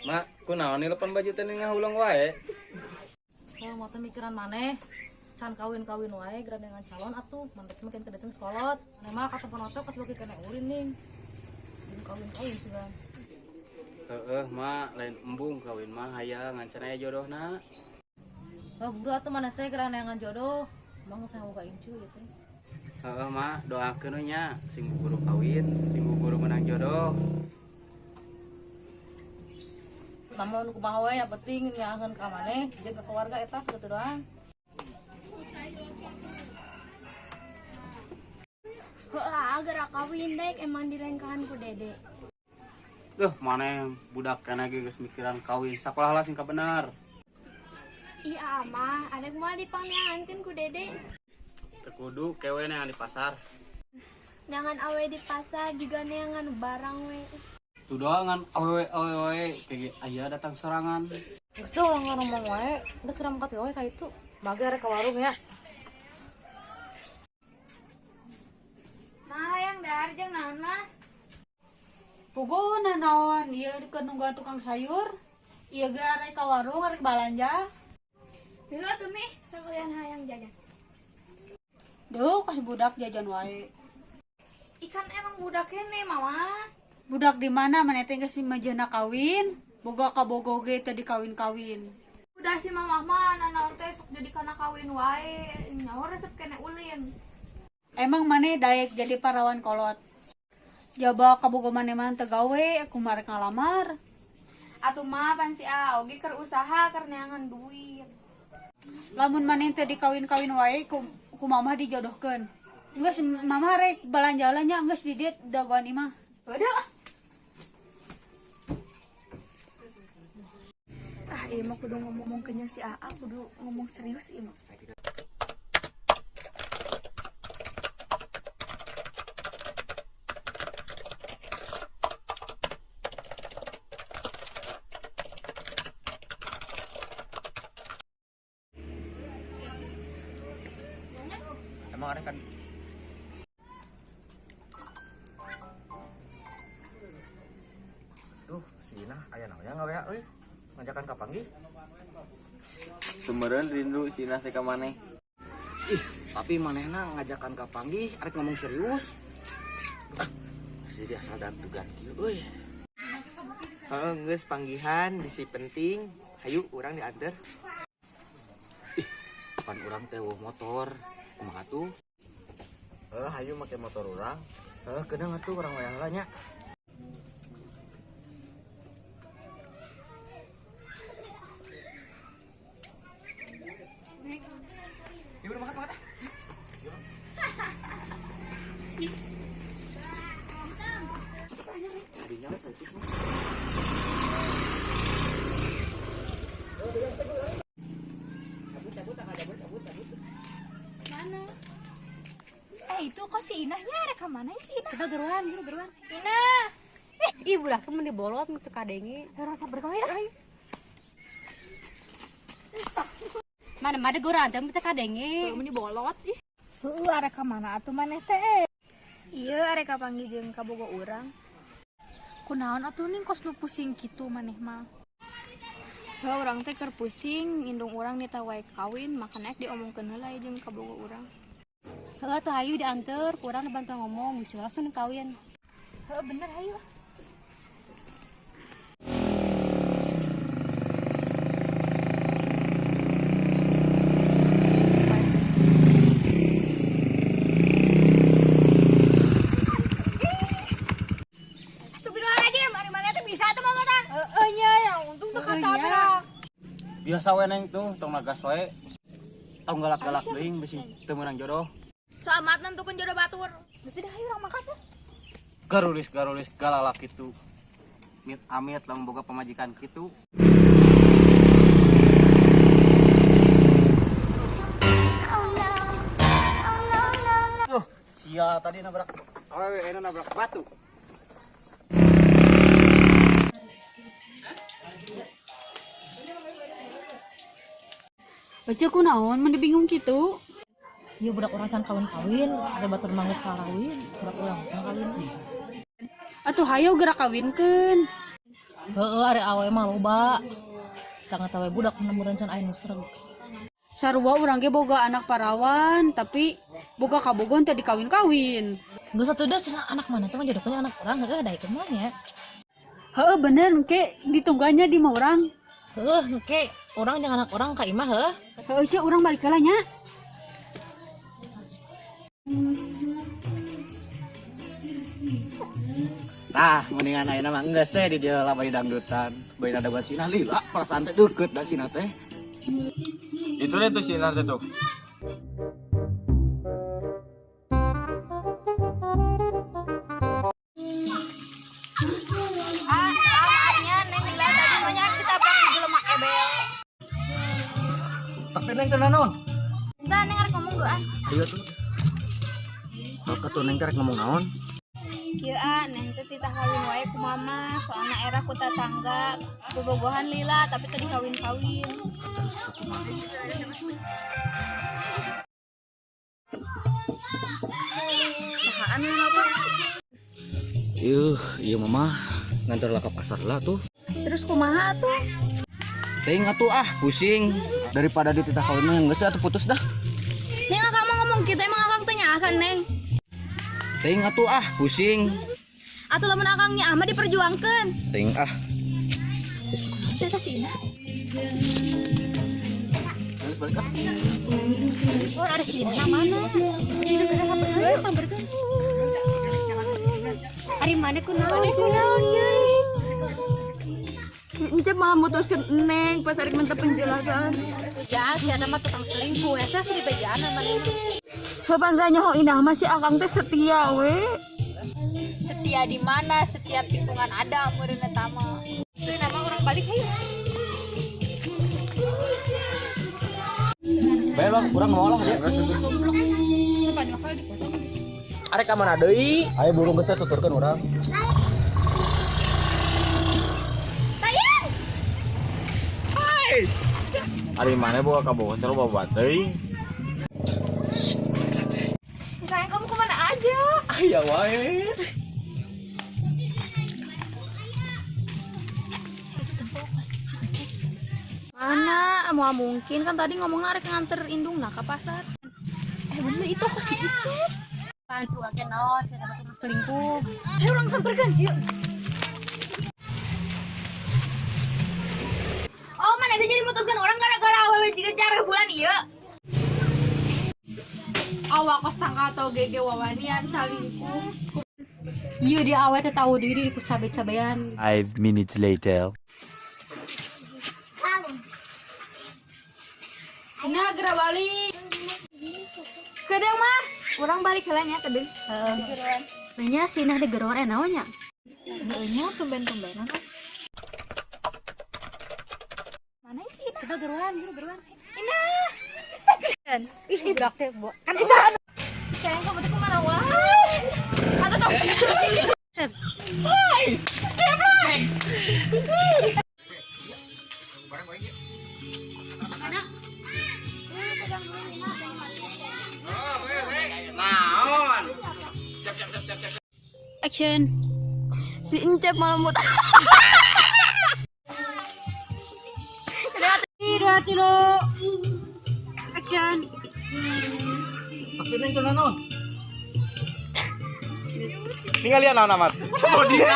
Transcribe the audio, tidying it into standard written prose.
Mak, kunaon nilepan baju teh ngahuleng wae? Kalau mau teh mikiran maneh, can kawin-kawin wae gerandengan calon atuh, maneh mungkin kedateng sekolot. Nah mah kata penotok pas bagi kena ulin nih. Belum kawin-kawin sudah. Heeh, mak, lain embung kawin mah hayang ngan aya jodohna. Oh, buru atuh maneh teh gerandengan jodoh. Emang saya boga incu gitu. Heeh, mak, doakeun we nya sing buru kawin, sing buru menang jodoh. Namun kumaha wae yang penting nyaangeun ka maneh jeung ka keluarga eta sakitu doang. Heeh, gerak kawin daek emang direngkahan ku Dede. Duh, maneh budak keneh ge geus mikiran kawin, sakolah lah sing kabener. Iya mah, ada kumaha dipangneangankeun ku Dede. Teu kudu kewe neangan di pasar. Neangan awe di pasar juga neangan barang we. Tuh doangan awewe awewe kayak aya datang sorangan. Geus teh ulah ngomong wae, geus urang mangkat wae ka itu. Mage arek ka warung ya. Mah hayang dahar jeung naon mah? Puguh nanaon ieu keur nungguan tukang sayur. Ieu ge arek ka warung arek balanja. Milu atuh mih, sakalian hayang jajan. Duh, kasih budak jajan wae. Ikan emang budak kene mama. Budak di mana maneh teh geus majana kawin? Boga ka bogo ge teu dikawin-kawin. Udah si mama mah nanaon teh sok jadi kana kawin wae, nyawa resep kene ulin. Emang maneh daek jadi parawan kolot. Jaba kabogo maneh mah teu gawe, kumaha rek ngalamar. Atuh mah pan si A oge keur usaha keur neangan duit. Lamun maneh teu dikawin-kawin wae ku mama dijodohkeun. Geus mama rek balanja lah nya geus di dieu dagoan imah. Waduh. Ah, ieu mah kudu ngomong kenyang si AA, kudu ngomong serius ieu mah. Emang ada kan? Duh, si Inah aya naon nya ngawe euy? Ngajakan ka panggih. Sumeureun rindu si Inah teh ka maneh. Ih, tapi manehna ngajakan ka panggih arek ngomong serius. Ah, jadi asal dugan kieu euy. Heeh, geus panggihan bisi penting. Hayu urang dianter. Ih, pan urang teh eueuh motor. Kumaha tuh? Heeh, hayu make motor urang. Heeh, keunang atuh urang wayah heula nya. Ya udah makan makan. Tadinya saya itu. Mana? Itu kok si Inahnya arek ka mana si Inah? Coba geruan, geru geruan. Inah. Ih, budak mun dibolot mun teu kadenge. Urang sabar ka we. Mana mah geurang teh mun teu kadenge. Mun dibolot ih. Heueuh arek ka mana atuh maneh teh? Ieu arek ka panggih jeung kabogo urang. Kunaon atuh ning kos nu pusing kitu maneh mah? Heuh urang teh keur pusing, indung urang nita wae kawin, makana ek diomongkeun heula jeung kabogo urang. Heuh atuh hayu dianteur, ku urang dibantu ngomong, geus langsung kawin. Heuh bener hayu. Astagfirullahaladzim, ari maneh teh bisa atuh mama tah? Heeh nya, yang untung teu katabrak. Biasa we neng tuh, tong nagas wae. Tong galak-galak teuing bisi teu meunang jodoh. Selamat nentukeun jodoh batur. Geus dah hayu urang makan teh. Garulis-garulis galalak kitu. Mit amit lamun boga pamajikan kitu. Duh, sia tadi nabrak awewe enak nabrak batu. Baca kunaon mun bingung kitu? Ieu budak urang can kawin-kawin, ada batur mah geus karawin, budak urang can kawin. Atuh hayo gerak kawinkeun. Heeh, ari awe mah loba. Cangat awe budak nemuran can aya nu sreg. Sarua urang ge boga anak parawan, tapi boga kabogoh teu dikawin-kawin. Geus atuh deh cenah anak mana teh mah jodohkeun anak urang heueuh daekeun mah nya. Heeh bener engke ditunggannya di imah urang. Heueuh engke urang jeung anak urang ka imah heueuh. Heeh cia urang balik heula nya. Tah, mendingan ayeuna mah geus teh di dieu lah bari dangdutan. Bari dagoan sina lila, perasaan teh deukeut da sina teh. Itu deh tuh sinar teh tuh. Ah, maafnya Neng lila tadi maunya ditabrak di jelema ebel. Tapi neng teh naon? Entah Neng arek ngomong doan. Ayo tuh. Sok atuh neng teh rek ngomong naon? Kieu ah, Neng teh titah kawin wae ku mama, soalna era ku tatangga bobogohan lila tapi teu dikawin-kawin. Sahaan nu apa? Yuh, iya mama nganter lah ke pasar lah tuh. Terus kumaha atuh? Teuing atuh ah, pusing. Daripada dititah kawin mah geus atuh putus dah. Neng akang mah ngomong kitu emang akang teh nyaahan Neng. Teuing atuh ah, pusing. Atuh lamun akang nyaah mah diperjuangkeun. Teuing ah. Terus sih. Geus balik ah. Oh, ada si Ina mana? Samperkeun. Ari mana kunaon? Kunaon Encep malah mutuskeun Neng pas arek minta penjelasan. Ya, si Ana mah tukang selingkuh. Eta sih dibejaan mana mah. Kapan saya nyaho indah masih akang teh setia we. Setia di mana? Setiap tikungan ada meureun eta mah. Teu nama orang balik hayu. Bae bang, urang mau lah ya. Arek ka mana deui? Ayo burung geus teh tuturkeun urang. Sayang. Ari mana boga kabogoh teh loba bateuing. Sayang kamu kemana aja? Aya wae. Mana? Mau mungkin kan tadi ngomongnya arek nganter indung nah ke pasar. Eh bener itu kok si Icep. Pan urang ge naon, si Ana mah tukang selingkuh. Ayo urang samperkeun. Yuk. Oh, mana itu jadi mutuskan orang gara-gara awewe jiga cara bulan ieu. Awak kos tangka atau gege wawanian salingkuh. Iya dia awe teh tahu diri ku cabe-cabean. 5 minutes later. Ina geura balik. Kedeng mah, urang balik heula nya kedeng. Heeh. Nya si Inah digeroan naon nya? Heueuh nya tumben-tumbenan. Mana sih? Coba geruan, yuk geruan. Inah. Ih, budak teh kan Sayang kamu tuh kemana wae? Atau tau? Naon? Action. Si Encep malah mut. Dua tilu. Action. Tapi neng teh naon? Tinggal lihat naon amat. Dia.